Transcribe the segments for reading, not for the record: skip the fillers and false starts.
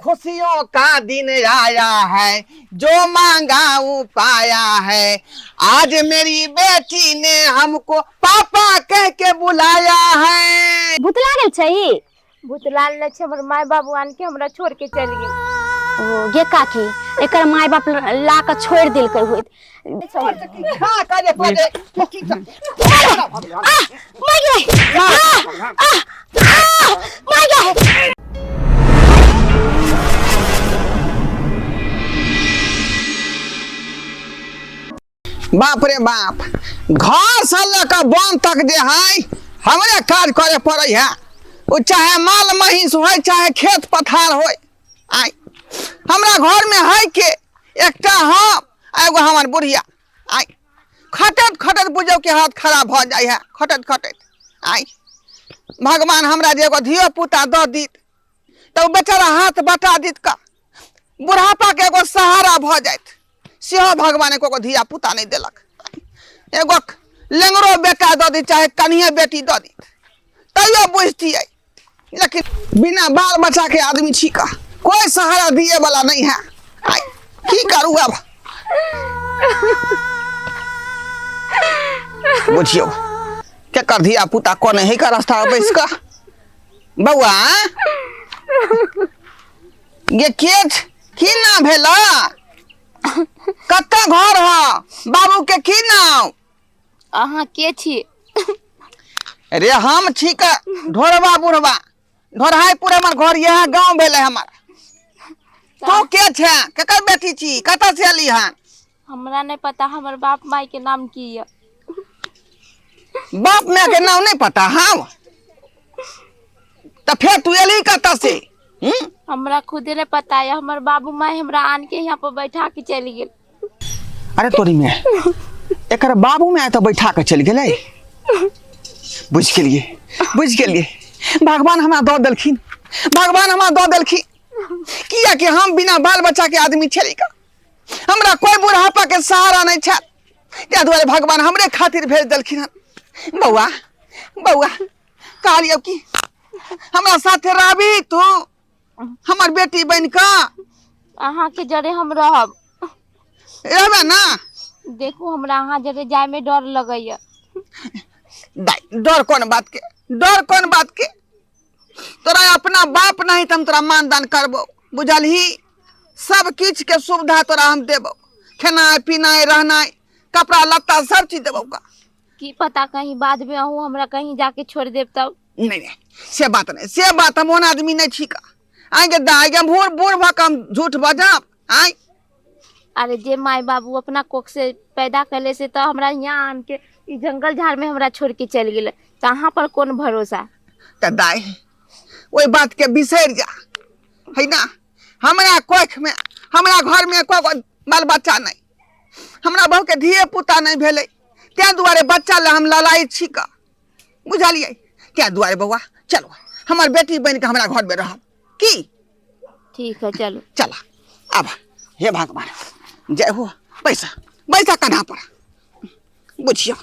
खुशियों का दिन आया है, जो मांगा वो पाया है। आज मेरी बेटी ने हमको पापा कह के बुलाया है। भूत लागल छै ई? भूत लागल नहि छै, हमर माय बाबू आन के हमरा छोड़ के चलि गेल। ओ गे काकी, एकर माय बाप ला के छोड़ देलकै होइत। हाँ, करे पड़े। आ my गे, आ आ आ my गे। बाप रे बाप, घर से लऽ कऽ वन तक जे है हमरे काज करे पड़े है। ओ चाहे माल महींस होय चाहे खेत पथार होय। आय हमरा घर में है के एकटा हम आ एगो हमर बुढ़िया। आय खटत खटत बुझो के हाथ खराब भऽ जाइ है खटत खटत। आय भगवान हमरा जे एगो धियो पुता दऽ दीत तऽ ओ बेचारा हाथ बटा दीत का बुढ़ापा के एगो सहारा भऽ जाइत, सेहो भगवान एको गो धिया पुता नहि देलक। एगो लेंगरो बेटा दऽ दी चाहे कनिए बेटी दऽ दी तैयो बुझतियै, लेकिन बिना बाल बच्चा के आदमी छी का कोई सहारा दिए वाला नहीं है। आय की करू अब बुझियो केकर धिया पुता कोन है का रास्ता पर बैस कऽ। बौआ गे के की नाम भेला, कतऽ घर ह, बाबू के की नाम? अहाँ के छी? रे हम छी का ढोरबा बुढ़बा, ढोरहाईपुर हमर घर, यह गांव भेलै हमर। तू के छे, केकर बेटी छी, कतऽ से एली हन? हमरा नहीं पता हमर बाप माई के नाम की है। बाप माय के नाम नहीं पता? हाँ तो फिर तू एली कतऽ से? हमरा खुदे नहीं पता है, हमर बाबू माई हमरा आन के यहाँ पर बैठा के चलि गेल। अरे तोरी में एकर बाबू माय तो बैठा के चलि गेलै। बुझि गेलियै, बुझि गेलियै, भगवान हमरा दऽ देलखिन, भगवान हमरा दऽ देलखिन। किया कि हम बिना बाल बच्चा के आदमी छली का, हमरा कोई बुढ़ापा के सहारा नहीं छल, ताहि दुआरे भगवान हमरे खातिर भेज देलखिन हन। बौआ बौआ कहलियौ कि हमरा साथे रहबी तू, हमर बेटी बनि कऽ? अहाँ के जरे हम रहब। रहबे ना? देखू हमरा अहाँ जरे जाय में डर लगैया। दाइ डर कोन बात के, डर कोन बात के? तोरा अपना बाप नहीं तऽ हम तोरा मानदान करबो, बुझलही? सब किछु के सुविधा तोरा हम देबो, खेनाइ पिनाइ रहनाइ कपड़ा लत्ता सब चीज देबो का। की पता कहीं बाद में अहूँ हमरा कहीं जाके छोड़ देब तब? नहीं नहीं से बात नहीं, से बात हम ओहन आदमी नहीं छी का। आइ गे दाइ गे, बूढ़ बूढ़ भऽ कऽ हम झूठ बजब? आइ अरे जे माय बाबू अपना कोख से पैदा कैले से तो हमरा यहाँ आन के ई जंगल झाड़ में हमरा छोड़ के चल गेले, तो अहाँ पर कौन भरोसा? तऽ दाइ ओहि बात के बिसरि जा, है ना? हमरा कोख में हमरा घर में एको गो बाल बच्चा नहीं, हमरा बहू के धिये पुता नहीं भेलै, ताहि दुआरे बच्चा लए हम ललायत छी का, बुझलियै? ताहि दुआरे बौआ चलो हमर बेटी बनि कऽ हमरा घर में रहब की? ठीक है चलो। चला आब। हे भगवान जय हो। बैसा बैसा कन्हा पर। बुझियो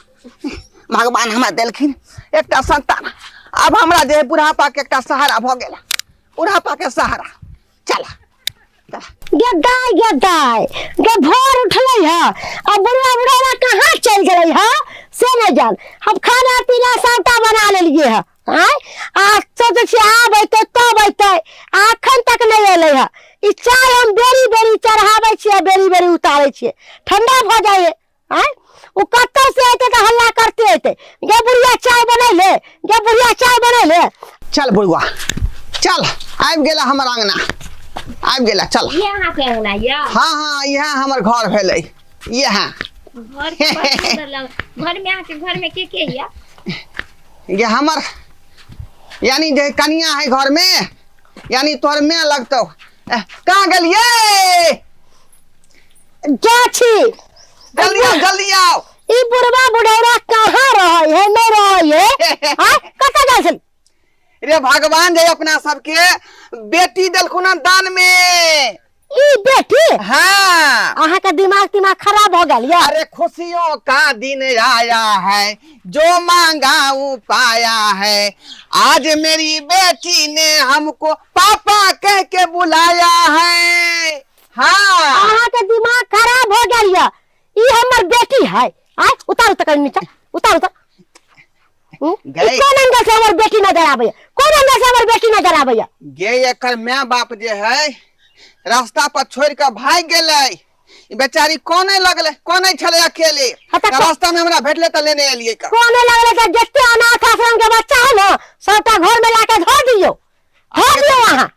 भगवान हमरा देलखिन एकटा संतान, आब हमरा जे बुढ़ापा के एकटा सहारा भऽ गेल, बुढ़ापा के सहारा। चला चला। गे दाय गे दाय गे, भोर उठलै ह आ बुढ़वा बुढ़वा कहाँ चलि गेलै ह से नहि जान। हम खाना पीना सबटा बना लेलियै ह, आँय आ सोचै छियै आब अयतै तब अयतै, आ अखन तक नहि एलै ह। ई चाय हम बेरी बेरी चढ़ाबै छियै, बेरी बेरी उतारै छियै, ठंडा भऽ जाइए। आँय ओ कतौ से अयतै तऽ हल्ला करते अयतै, गे बुढ़िया चाय बनैले, गे बुढ़िया चाय बनैले। चल बुढ़वा चल, आबि गेला हमर अंगना, आबि गेला चल। ये अहाँ के अंगना ये? हाँ हाँ इएह हमर घर भेलै, इएह घर के बड़ सुंदर लग। घर में अहाँ के घर में के के ये? ये हमर यानी जे कनिया है घर में, यानी तोहर मैं लगतौ। कहाँ गेलियै? जा छी। जल्दी आओ जल्दी आओ। ई बुढ़वा बुढ़ौरा कहाँ रहै है, नहीं रहै है? हाँ कतऽ जाइ छल? रे भगवान जे अपना सबके बेटी देलखुन हन दान में, ई बेटी? हाँ। अहाँ के दिमाग तिमाग खराब हो गेल या? अरे खुशियों का दिन आया है, जो मांगा वो पाया है, आज मेरी बेटी ने हमको पापा कह के बुलाया है। हाँ। अहाँ के दिमाग खराब हो गेल या? ई हमर बेटी है। आय उतारू तक नीचा, उतारू तक। गई। कोन एंगल से हमर बेटी नजर आबैया? कोन एंगल से हमर बेटी नजर आबैया? गे एकर my बाप जे है रास्ता पर छोड़ के भाग गेलै, ई बेचारी कोने लगले, कोने छलै अकेले, हाँ, तऽ रास्ता में हमरा भेटले तऽ लेने एलियै का। कोने लगले तऽ जते अनाथ आश्रम के बच्चा है ना, सबटा घर में लाके धो दियौ, धो दियौ अहाँ।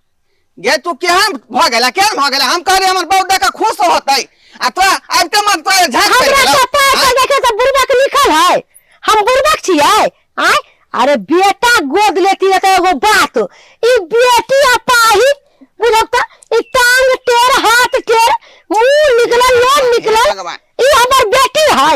गे तू केहन भऽ गेला, केहन भऽ गेला? हम कहलियै हमर बहू देख कऽ खुश होतै, आ तोरा आबिते मन तोरा झाँकि पड़ि हमरा गेलौ। कपार पर देखे तऽ बुड़बक लिखल है, हम बुड़बक छियै? आय अरे बेटा गोद लेती रहते एगो बात, ई बेटी अपाही बुझब तऽ ई टांग टेढ़ हाथ टेढ़ मुंह निकलल लोन निकलल, भगवान। ई हमर बेटी है।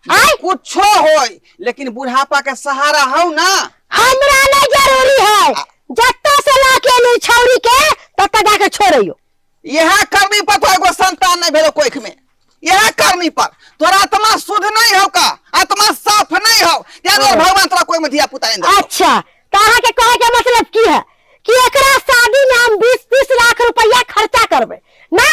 आय कुछो होय लेकिन बुढ़ापा के सहारा हौ ना। हमरा नहीं जरूरी है, जत्ता से ला के एली छौरी के तत्ता जाके छोड़ियो। यह करनी पर तो एगो संतान नहीं भेलो कोख में, यह करनी पर तोरा आत्मा शुद्ध नहीं हो का, आत्मा साफ नहीं हो, त्या दुआरे भगवान तोरा कोई में धिया पुता नहीं देलकौ। अच्छा तो अहाँ के कहे के मतलब की है कि एकरा शादी में हम 20-30 लाख रुपया खर्चा करबै ना?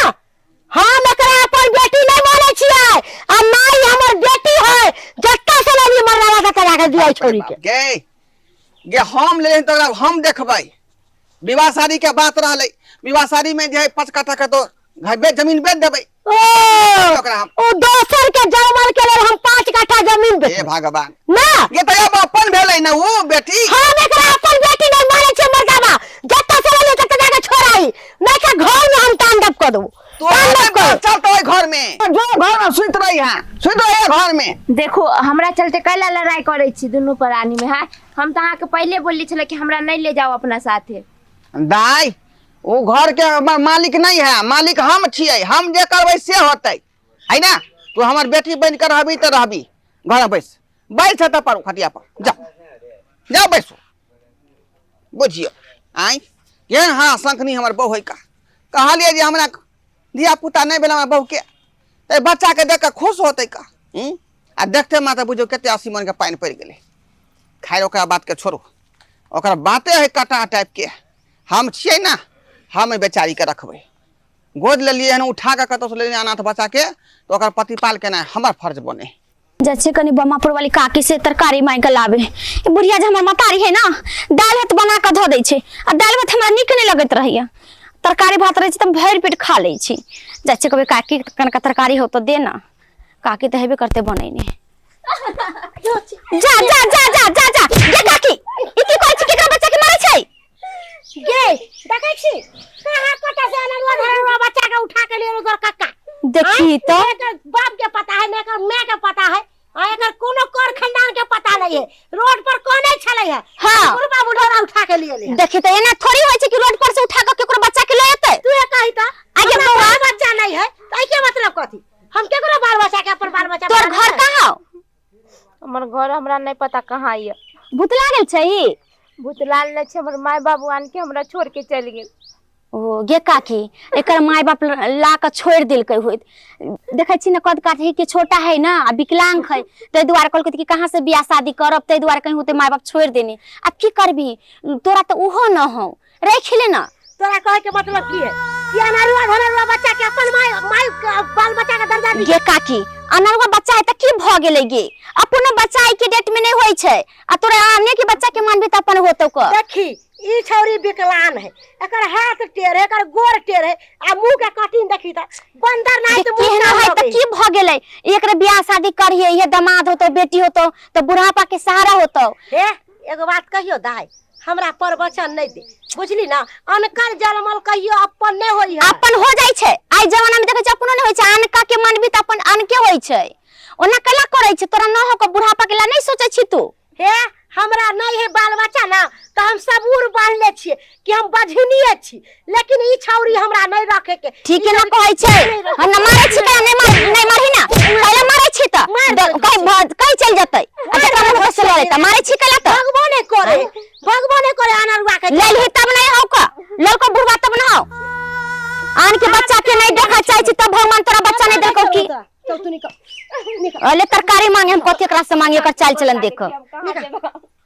हम एकरा अपन बेटी नहीं मानै छियै आ ना ही हमर बेटी है, जत्ता से लेली मरला तत्ता जाके दिया छोरी के। गे गे हम ले तो हम देखबै। विवाह शादी के बात रहलै, विवाह शादी में जे है 5 कट्ठा के तो घर बेच, जमीन बेच देबै। ओ, ओकरा हम ओ दोसर के जमल के लेल हम 5 कट्ठा जमीन बेच। हे भगवान। ना। ये तो अब अपन भेलै ना वो बेटी। हम एकरा अपन बेटी नहीं मानै छियै मर्दाबा, जत्ता से लेली तत्ता जाके छोड़ाई, नहीं तो घर में हम तांडव कर देबो। तो तांडव कर। चल तो घर में, जो घर में सुत रही है, सुत रही है घर में। देखो हमरा चलते कैला लड़ाई करै छी दुनू प्राणी में। हाँ हम तो अहाँके पहिले बोलली छलै कि हमरा नहीं ले जाओ अपना साथे। दाई वो घर के हमर मालिक नहीं है, मालिक हम छियै, हम जे करबै से होतै है ना। तू हमर बेटी बन के रहबी तऽ रहबी, घर में बैस बैस छत पर खटिया पर जा जा बैसो, बुझियो आइ केहन। हाँ शंखनी हमर बहू है का, कहलियै जे हमरा धिया पुता नहीं भेल हमर बहू के, तऽ बच्चा के देख कऽ खुश होतै का। आ देखते मात्र बुझियौ कते 80 मन के पानि पड़ि गेलै। खैर ओकरा बात के छोड़ू, ओकरा बाते है कटा टाइप के, हम छियै ना, हम एहि बेचारी के रखबै। गोद लेलियै हन उठा कऽ कतौसँ लेलियै अनाथ बच्चा के, तऽ ओकर प्रतिपाल केनाइ हमर फर्ज बने। जाइ छियै कनि बमापुर वाली काकी से तरकारी मांगि कऽ लाबे। ई बुढ़िया जे हमर महतारी है ना, दालि भात बना कऽ धऽ दै छै आ दालि भात हमरा नीक नहि लगैत रहैया, तरकारी भात रहै छै तऽ हम भरि पेट खा लै छी। जाइ छियै कहबै काकी कनिका तरकारी हौ तऽ दे ना, काकी तऽ हेबे करतै बनेने। जा जा जा जा जा जा गे काकी, ई की करै छी? केकरा बच्चा के मारै छै? गे देखै छी कहाँ कतऽ से अनरुआ धररुआ बच्चा के उठा के ले तोर कक्का। देखी तो एकर बाप के पता है, ने एकर माय के पता है, आ एकर कोनो कर खानदान के पता नहीं है, रोड पर कोने छलै है। हाँ। बुढ़बा बुढ़ौरा उठा के लिए ले। देखी तो एना थोड़ी होय छै कि रोड पर से उठा के केकरो बच्चा के ले एतै। तू ये कही तो आगे हमरा बौआ। बाल बच्चा नहीं है तो एके मतलब कथी? हम केकरो बाल बच्चा के अपन बाल बच्चा तोर बना घर देबै? कहाँ हौ? हमर घर हमरा नहीं पता कहाँ ये। भूतला गेल छै ई? भूतलाल नहीं छै, हमर माय बाबू आन के हमरा छोड़ के चलि गेल। ओ गे काकी, एकर माय बाप ला के छोड़ देलकै होइत। देखै छी ने कद काठी के छोटा है ना आ विकलांग है, ताहि दुआरे कहलकै कि कहाँ से बियाह शादी करब, ताहि दुआरे कहीं होते माय बाप छोड़ देने। आब की करबी, तोरा तऽ ओहो न हौ, राखि ले ना। तोरा कहे के मतलब की है कि अनरुआ धनरुआ बच्चा के अपन माय माय के बाल बच्चा के दर्जा दी? गे काकी, अनरुआ बच्चा है तऽ की भऽ गेलै गे, अपनो बच्चा आइ के डेट में नहीं होइ छै, आ तोरा आने के बच्चा के मानबी तऽ अपन होतौ क। देखी ई छौरी विकलांग है, एकर हाथ टेढ़ है, एकर गोर टेढ़ है, आ मुंह के कटिंग देखी त बंदर नहीं त मुंह केहन कान है त लगै। की भ गेलै, एकरे बियाह शादी करिहे, इहे दामाद होतौ बेटी होतौ त बुढ़ापा के सहारा होतौ। हे एगो बात कहियो दाई, हमरा प्रवचन नहीं दे, बुझली ना? अनकर जन्मल कहियो अपन नहीं होई है। अपन हो जाइ छै, आइ जमाना में देखै छै अपनो नहीं होई छै, अनका के मानबी त अपन अनके होई छै। ओना कैला करै छै, तोरा न हो के बुढ़ापा के ला नहीं सोचै छी तू। हे हमरा नहीं है बाल बच्चा ना तो हम सबूर बांधले छिए कि हम बझनिए छी, लेकिन ई छौरी हमरा नहीं रखे के। ठीक है ना कहै छै, हम न मारै छी त नहीं मार, नहीं मारही ना, कैला मारै छी त मार देबै। कहीं चल जतै, आ जकरा मन होतै से लड़ै त मारै छी कैला त? भगबो नहीं करे, भगबो नहीं करे अनरुआ के। ललही तब नहीं हौ क, ललको बुढ़वा तब न हौ, आन के बच्चा के नहीं छी तब भगवान तोरा बच्चा नहीं देलकौ की चल तू निकल निकल अले तरकारी मांगे हम कथी एकरा से मांगे एकर चाल चलन देख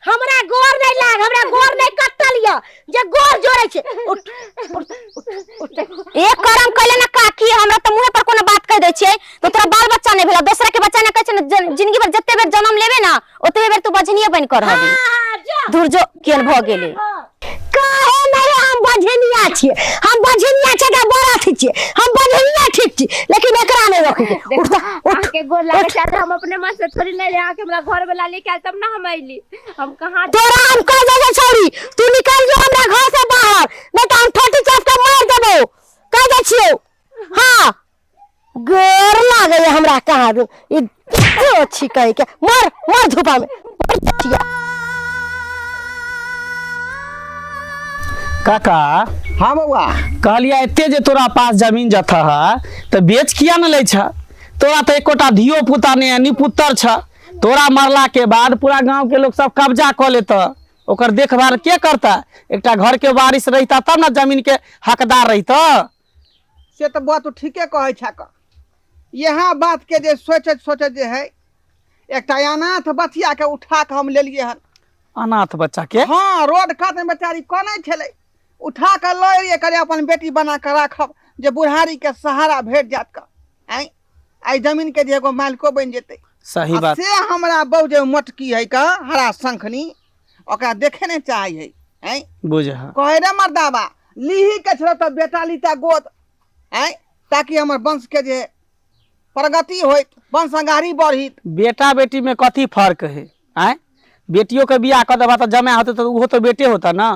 हमरा गोर नहीं लाग हमरा गोर नहीं कटल य जे गोर जोड़े छै उठ उठ उठ उठ एक करम कैले ना काकी हमरा त मुंहे पर कोनो बात कह दै छियै तो तोरा बाल बच्चा नहीं भेला दोसरा के बच्चा ने कहै छै ने जिंदगी भर जते बेर जन्म लेबे ना ओतबे बेर तू बझनिए बनि कर रहबी हाँ, जो धुर जो केहन भऽ गेलै काहे नहीं हम बझनिया छियै हम बझनिया छै के बड़ा ठीक छियै हम बझनिया ठीक छी लेकिन एकरा नहीं रखै के उठ त, उठ अहाँके गोर लागे छै हम अपने मन से थोड़ी नहीं अहाँके हमरा घर वाला लेके आयल तब ना हम अयली हम कहाँ तोरा हम कह देबो छौरी तू निकल जो हमरा घर से बाहर नहीं तो हम ठोटी चाप के मार देबो कह दै छियौ हाँ गोर लागैया हमरा कहाँ दू ई छी कहि के मर मर धूपा में मर छिया। काका हाँ बउआ कहलिया एते जे तोरा पास जमीन जथा है तऽ बेच किया ने लै छ तोरा तऽ एकोटा धियो पुता नहि है निपुत्र छ तोरा मरला के बाद पूरा गांव के लोग सब कब्जा कऽ लेतऽ ओकर देखभाल के करता एकटा घर के वारिस रहिता तब ने जमीन के हकदार रहिता से तऽ बौआ तू ठीके कहै छह इएह बात के जे सोचैत सोचैत जे है एकटा अनाथ बचिया के उठा के हम लेलिए हन अनाथ बच्चा के हाँ रोड कात में बेचारी कनै छलै उठा के लऽ एलियै कहलियै अपन बेटी बना के राखब जे बुढ़ारी के सहारा भेट जायत का आँय आइ जमीन के जे एगो मालिको बनि जेतै सही आ बात से हमरा बहु जे मोटकी है का हरा शंखनी ओकरा देखे नहि चाहै है आँय बुझ हाँ कहे रे मर्दाबा लीही के छलो तऽ बेटा लीता गोद आँय ताकि हमर वंश के जे प्रगति होइत वंश अगाड़ी बढ़ित बेटा बेटी में कथी फर्क है आँय बेटियों के बियाह कऽ देबा तऽ जमाय होते तऽ ओहो तऽ बेटे होता ना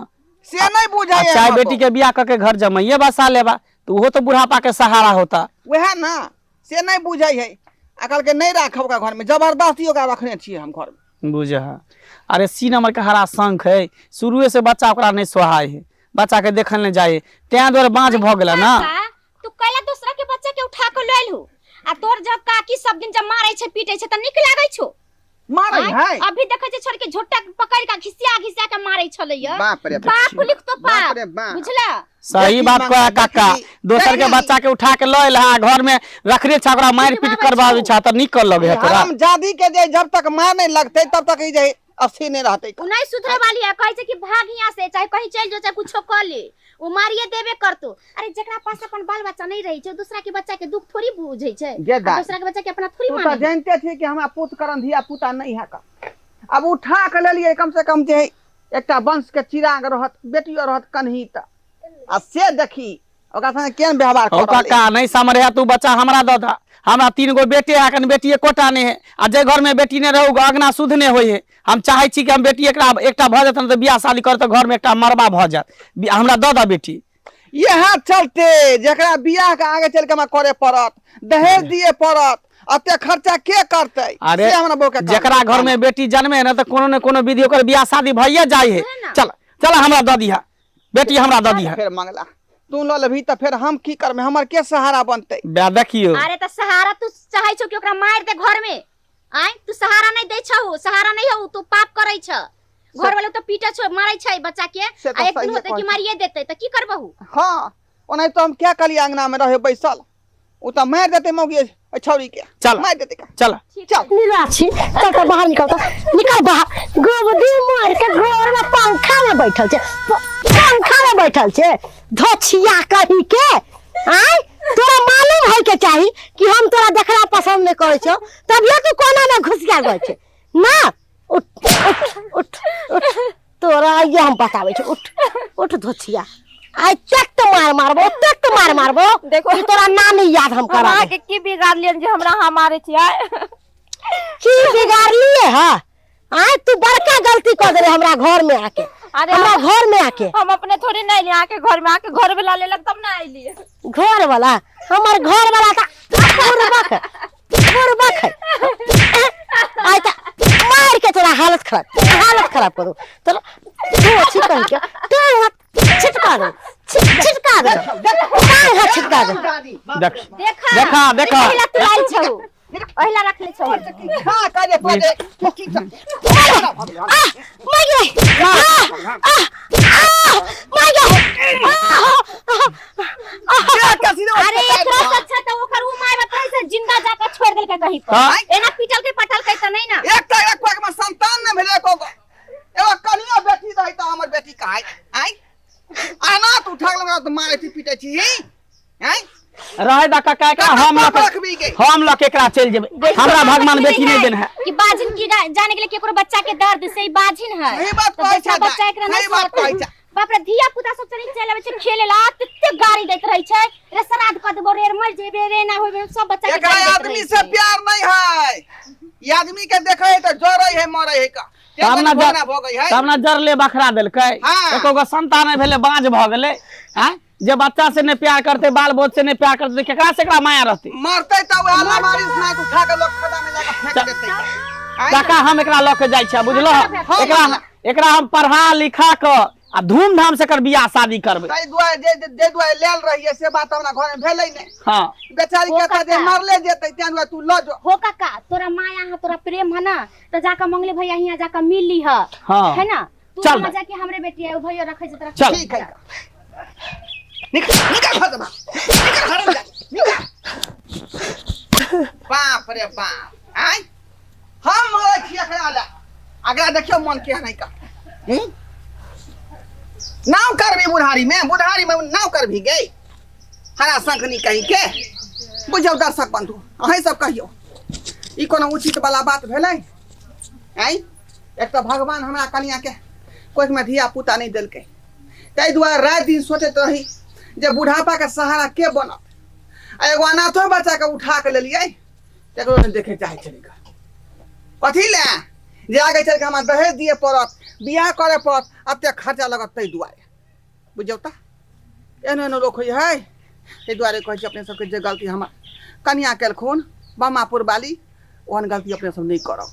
से नहीं आ बुझाइए चाहे बेटी के बियाह कऽ के घर जमाइए बसा लेबा तऽ ओहो तऽ बुढ़ापा के सहारा होता वएह ना से नहीं बुझै है आ कहलकै नहीं राखब ओकरा घरमे जबरदस्ती ओकरा रखने छियै हम घरमे बुझ अरे सी नंबर के हरा शंख है शुरुए से बच्चा ओकरा नहीं सोहाय है बच्चा के देखल नहीं जाए तें दुआरे बाँझ भऽ गेला ना काका, तू कैला दूसरा के बच्चा के उठा के लऽ एलहु आ तोर जब काकी सब दिन जब मारै छै पीटै छै त नीक लागै छौ मारै आँय? है अभी देखै छै छोड़ के झोटा पकड़ के घिसिया घिसिया के मारै छलैया बाप रे बाप लिख तो बाप पाप रे बाप। बुझला सही देखी बात मंगा, कह काका देखी। दोसर के देखी। बच्चा के उठा के लऽ एलहा घर में रखने छा ओकरा मारि पीट करबाबै छा तऽ नीक लगे है तोरा हराम जादी के जे जब तक मार नहीं लगते तब तक ई जे अस्थिर नहीं रहते उ नहीं सुधरे वाली है कहै छै कि भाग यहाँ से चाहे कहीं चल जो चाहे कुछो कर ले उ मारिए देबे करतो अरे जेकरा पास अपन बाल बच्चा नहीं रहे छै दूसरा के बच्चा के दुख थोड़ी बुझै छै जे आ दाय। दूसरा के बच्चा के अपना थोड़ी तू तो माने जानते छी कि हमरा पुत करन धिया पुता नहीं है का अब उठा के लेलिए कम से कम जे है, एकटा वंश के चिराग रहत बेटियो रहत कन्ही त आ से देखी ओकरा संगे केहन व्यवहार हो कर रहलै। काका नहीं समझ है तू बच्चा हमरा दऽ दा हमरा तीन गो बेटे है अखन बेटी एकोटा नहीं है आ जे घर में बेटी नहीं रहू अगना शुद्ध नहीं होइ है हम चाहे छी कि हम बेटी एकरा एकटा भऽ जात तऽ बियाह शादी कर तऽ घर में एकटा मरबा भऽ जात हमरा दऽ दा बेटी इएह चलते जकरा बियाह के आगे चल के हमरा करे पड़त दहेज दिए पड़त अते खर्चा के करतै अरे से हमरा बहू के कहलकै। जकरा घर में बेटी जन्मे है ना तऽ कोनो ने कोनो विधि ओकर बियाह शादी भइए जाइ है चल चल हमरा दऽ दिहा बेटी हमरा दऽ दिहा फेर मंगला तू लऽ लेबही तऽ फेर हम की करबै हमर के सहारा बनतै बे देखियौ अरे तऽ सहारा तू चाहै छौ कि ओकरा मारि दे घर में आय तू सहारा नहीं दै छौ सहारा नहीं हौ तू पाप करै छ घर वाला तो पीटे छौ मारै छै बच्चा के से तऽ आ एक दिन सहिए होतै कि कहै मारिए देतै तऽ की करबहु हँ ओनाहि तऽ हम क्या कहलियै अंगना में रहे बैसल ओ तऽ मारि देतै मौगी एहि छौड़ी के चल। मारि देतै का चल चल नीला छी चल तऽ बाहर निकल तऽ निकल बाहर गोबदी मार के घर में पंखा में बैठल छै पंखा में बैठल छै धोछिया कही के आय तोरा मालूम है के चाही कि हम तोरा देखला पसंद नहीं करै छौ तभियो तू कोना में घुस गया छै ना उठ उठ उठ उठ तोरा आइए हम बताबै छी उठ उठ धोछिया आइ तक तो मार मारबो तक तो मार मारबो देखो। कि तोरा नाम नहीं याद हम हम करा अहाँके की बिगाड़लियन जे हमरा अहाँ मारै छियै की बिगाड़लिए है आइ तू बड़का गलती कर देले हमरा घर में आके अरे हमरा घर में आके हम अपने थोड़ी नहीं अयली अहाँके घर में अहाँके घर वाला लेलक तब ना अयली घर वाला हमर घर वाला त बुड़बक है बुड़बक है आइ त मार के तोरा हालत खराब करू तोरा तू अच्छी कह के टांग हाथ छिटका दो छिटका दो टांग हाथ छिटका दो देख देखा देखा देखा ओहिला तू आयल छौ ओहिला रखले छौ खा करे पड़े की आह मार गए आह आह आह मार गए आह अरे एकरा से अच्छा तो कहीं पर हाँ। एना पीटल के पटल के त नहीं ना। एक तऽ एक कोख में संतान नहि भेलै एको गो, एगो कनियो बेटी रहै तऽ हमर बेटी कहै आँय अनाथ उठा के तऽ मारै छी पीटै छी आँय। रहे दा काका, एकरा हम लऽ के रखबी गे। हम लऽ के एकरा चलि जेबै, हमरा भगवान बेटी नहीं देने है। कि बाझिन की जाने के लिए केकरो बच्चा के दर्द से ई बाझिन है। सही बात तो कहै बच्चा छै, बच्चा एकरा सही नहीं बात कहै छै। बाप रे, धिया पुता सब चली चल आबै छै खेले ला, तते गाड़ी दैत रहै छै रे, श्राद्ध कऽ देबो रे, मर जेबे रे, ना होबे, सब बच्चा के एकरा गाली दैत आदमी रहै से छै। प्यार नहीं है, ई आदमी के देखे है तऽ जरै है मरै है का तब ना भोगना भऽ गई है। तब ना जरले बखरा देलकै। हाँ। एको गो संतान नहि भेलै, बाँझ भऽ गेलै। आँय, जे बच्चा से नहीं प्यार करते, बाल बोध से नहीं प्यार करते, तऽ केकरा से एकरा माया रहतै? मरतै तऽ वएह लमारी स्नाक उठा के लोग खदा में जाके फेंक देतै। आँय? काका, हम एकरा लऽ के जाइ छियै, बुझलो? हाँ। एकरा एकरा हम पढ़ा लिखा कऽ आ धूमधाम से एकर बियाह शादी करबै। ताहि दुआरे जे जे- जे दुआरे लेल रहियै से बात हमरा घर में भेलै नहि। हाँ। बेचारी ओ के जे काका। मरले जेतै तें दुआरे तू लऽ जो। हो काका, तोरा माया है, तोरा प्रेम है ना, तो जाकर मंगले भैया हियां जाकर मिल ली है। हाँ। है ना? तू चल वहाँ बा। जाके हमरे बेटी है, भैया रखे छै तोरा। चल। ठीक है, निकल निकल घर से बाहर, निकल घर से निकल। बाप रे बाप, आय हम मरै छी एकरा लए, अगला देखियौ मन केहन है का। हम्म? नाव करबी बुढ़ारी में, बुढ़ारी में नाव करबी गे हरा शंखनी कहीं के। बुझियौ दर्शक बंधु, अहीं सब कहियौ ई कोनो उचित वाला बात भेलै? आँय, एक तऽ भगवान हमरा कनिया के कोइमे धिया पुता नहि देलकै, ताहि दुआरे राति दिन सोचैत रही जे बुढ़ापाके सहारा के बनत, आ एगो अनाथो बच्चाके उठा के लेलियै तकरो नहि देखै चाहै छलै। कथी लए जे आगे चलि कऽ हमरा दहेज दिअ पड़त, बियाह करय पड़त, एतेक खर्चा लगत, ताहि दुआरे। बुझियौ तऽ एहनो एहनो लोक होइ है। ताहि दुआरे कहै छी अपने सबके, जे गलती हमर कनिया केलखुन बमापुर वाली, ओहन गलती अपने सब नहि करब।